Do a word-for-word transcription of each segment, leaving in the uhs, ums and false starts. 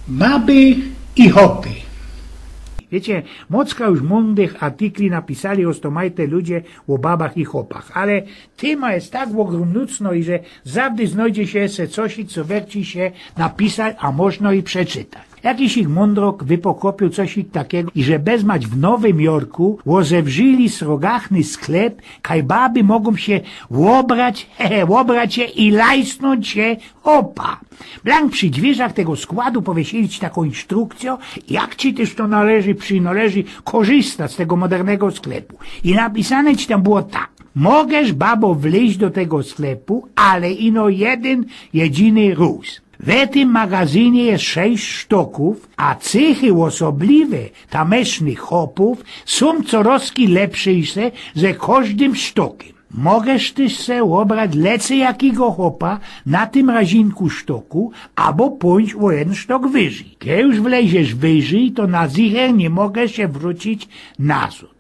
Baby i chopy. Wiycie, mocka już mōndrych artikli napisali ôstomajte ludzie ô babach i chopach, ale tyma je tak ôgrōmnōcno i że zawdy znojdzie sie jeszcze cosik, co werci sie napisać, a możno i przeczytać. Jakisik mōndrok wypokopiōł cosik takigo, i że bezmać w Nowym Jorku ôżewrzyli srogachny sklep, kaj baby mogōm sie ôbrać, hehe, ôbrać sie i lajsnōńć sie chopa. Blank przi dwiyrzach tego składu powiysyli ci takõ instrukcyjõ, jak ci tyż to należy, przinŏleży korzystać z tego modernego sklepu. I napisane ci tam było tak. Mogesz, babo, wlyźć do tego sklepu, ale ino jedyn, jedyny rōz. We tym magazynie je sześć sztokōw, a cychy ôsobliwe tamysznych chopōw sōm corŏzki lepszyjsze ze kożdym sztokym. Mogesz tyż se ôbrać lecy jakigo chopa na tym razinku sztoku, abo pōńć ô jedyn sztok wyżyj. Kej już wleziesz wyżyj, to na zicher niy mogesz sie wrōcić nazŏd.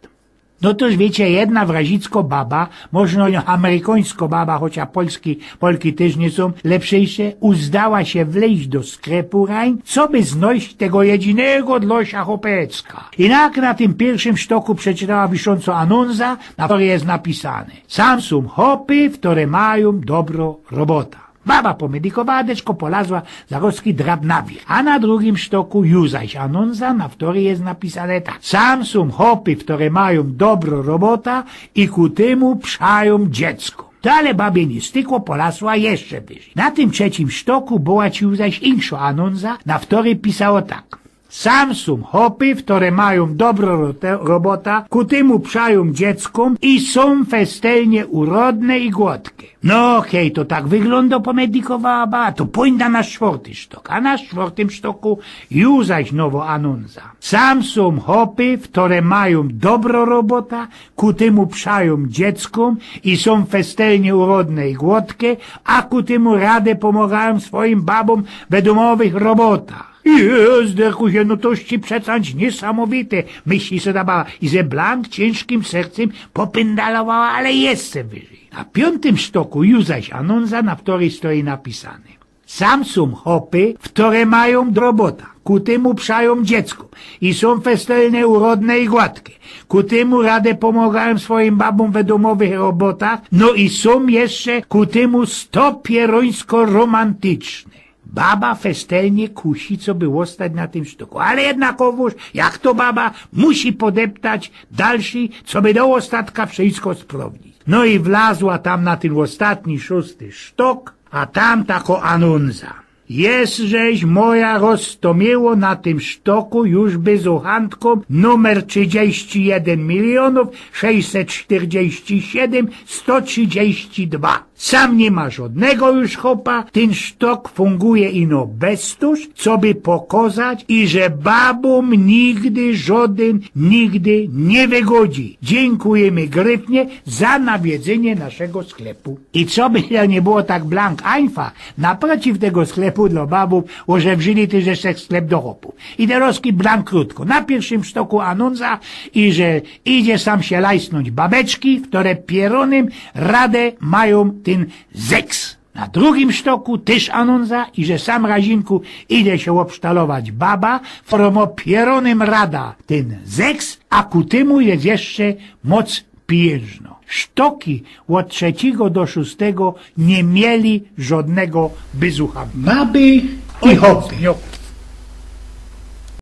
No toż wiycie, jedna wrazicko baba, możno i amerykańsko baba, chociŏż polski, Polki tyż niy sōm lepszyjsze, uzdała sie wlyźć do sklepu rajn, coby znojść tego jedynego dlŏ sia chopecka. I tak na tym piyrszym sztoku przeczytała wiszōncõ anōnza, na kerej je napisane: „Sam sōm chopy, wtore majōm dobrŏ robota”. Baba pomedikowała deczko, polazła za rosky drab na wiyrch. A na drugim sztoku ju zaś anōnza, na kerej je napisane tak: „Sam sōm chopy, wtore majōm dobrŏ robota i ku tymu przajōm dziecko”. Dale babie niy stykło, polazła jeszcze wyżyj. Na tym trzecim sztoku była ci ju zaś inkszŏ anōnza, na kerej pisało tak: „Sam sōm chopy, wtore majōm dobrŏ rote-, robota, ku tymu przajōm dziecko i sōm festelnie urodne i gładke”. No hej, to tak wyglōndŏ, pomedikowała baba, to pōńdã na sztwŏrty sztok. A na sztwŏrtym sztoku ju zaś nowŏ anōnza: „Sam sōm chopy, wtore majōm dobrŏ robota, ku tymu przajōm dziecko i sōm festelnie urodne i gładke, a ku tymu rade pōmŏgajōm swojim babōm we dōmowych robotach”. Jezderku, no to ci przeca niesamowite, myśli se ta baba, i ze blank ciynżkim sercym popyndalowała, ale jeszcze wyżyj. Na piōntym sztoku ju zaś anōnza, na kerej stoi napisane: „Sam sōm chopy, wtore majōm robota, ku tymu przajōm dziecko i sōm festelnie urodne i gładke, ku tymu rade pōmŏgajōm swojim babōm we dōmowych robotach, no i sōm jeszcze ku tymu sto pierōńsko romantyczne”. Baba festelnie kusi, coby ôstać na tym sztoku, ale jednakowōż, jak to baba, musi podeptać dalszy, coby do ôstatka wszysko sprŏwdzić. No i wlazła tam na tyn ôstatni, szōsty sztok, a tam takŏ anōnza: „Jeżeś moja roztōmiyło na tym sztoku już byzuchantko numer trzidziści jedyn milionōw sześćset sztyrdziści siedym sto trzidziści dwa. Sam niy ma żŏdnego już chopa, tyn sztok funguje ino bez to, coby pokŏzać, iże babōm nigdy żŏdyn nigdy niy wygodzi. Dziynkużymy gryfnie za nawiedzynie naszego sklepu”. I coby to niy było tak blank ajnfach, napreciw tego sklepu dlŏ babōm ôżewrzyli tyż jeszcze sklep do chopōw. I terŏzki blank krōtko. Na piyrszym sztoku anōnza, iże idzie sam sie lajsnōńć babeczki, wtore pierōnym rade majōm tyn zeks. Na drugim sztoku tyż anōnza, iże sam razinku idzie sie ôbsztalować baba, wtoro mŏ pierōnym rada tyn zeks, a ku tymu je jeszcze moc pijynżnŏ. Sztoki ôd trzecigo do szōstego niy mieli żŏdnego byzucha. Baby i chopy.